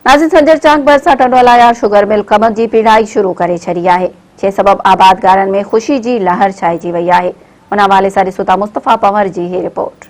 ناظرين سنجر چانگ ڀرسان Tando Allahyar sugar mill ڪمند جي پيڙهائي شروع ڪري ڇڏي آهي جنهن سبب آبادگارن ۾ خوشي جي لهر ڇائجي وئي آهي ان حوالي سان ڏسو ٿا مصطفيٰ پنهور جي هي رپورٽ.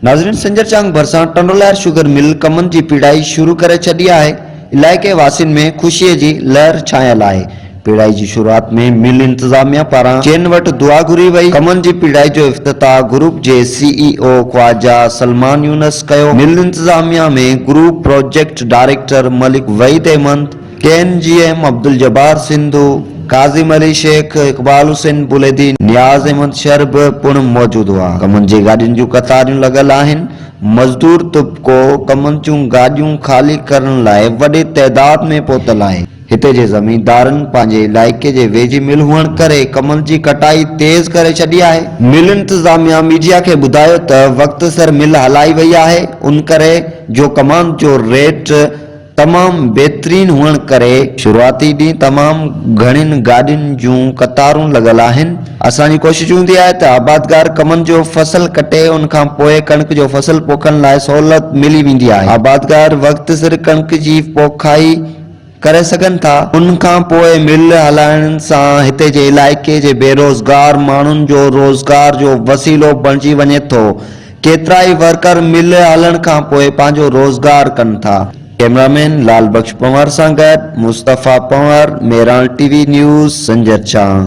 ناظرين سنجر چانگ ڀرسان ٽنڊوالهيار شگر مل ڪمند جي پيڙهائي شروع ڪري ڇڏي آهي علائقي واسين ۾ خوشي جي لهر ڇانيل آهي پيڙهائي جي شروعات ۾ مل انتظاميا پاران چين وٽ دعا گهري وئي. ڪمن جي پيڙهائي جو افتتاح گروپ جي C E O Khawaja Salman Younis ڪيو. مل انتظاميا ۾ group project director Malik Waheed Ahmed, K N G M Abdul Jabbar Sindhu, Kazim Ali Shaikh, Iqbal Hussain Buledi, Niaz Ahmed Shar به پڻ موجود هئا. ڪمن جي گاڏين جون قطاريون لڳل آهن. مزدور طبقو ڪمن جون گاڏيون خالي ڪرڻ لاء وڏي تعداد ۾ پهتل آهي. هتي جي زميندارن پنهنجي علائقي جي ويجهي مل هئڻ ڪري ڪمند جي ڪٽائي تيز ڪري ڇڏي آهي. مل انتظاميا ميڊيا کي ٻڌايو ته وقت سر مل هلائي وئي آهي ان ڪري جو ڪمند جو ريٽ تمام بهترين هئڻ ڪري شروعاتي ڏينهن تمام گهڻين گاڏين جون قطارون لڳل آهن. اسان جي ڪوشش هوندي آهي ته آبادگار ڪمند جو فصل ڪٽي ان کان پوء ڪڻڪ جو فصل پوکڻ لاء سهولت ملي ويندي آهي. آبادگار وقت سر ڪڻڪ جي پوکائي ڪري سگهن ٿا. ان کان پوء مل هلائڻ سان هتي جي علائقي جي بيروزگار ماڻهن جو روزگار جو وسيلو بڻجي وڃي ٿو. ڪيترائي ورڪر مل هلڻ کان پوء پنهنجو روزگار ڪن ٿا. ڪئميرا مين لال بخش پنهور سان گڏ Mustafa Panhwar, Mehran T V news, Sanjar Chang.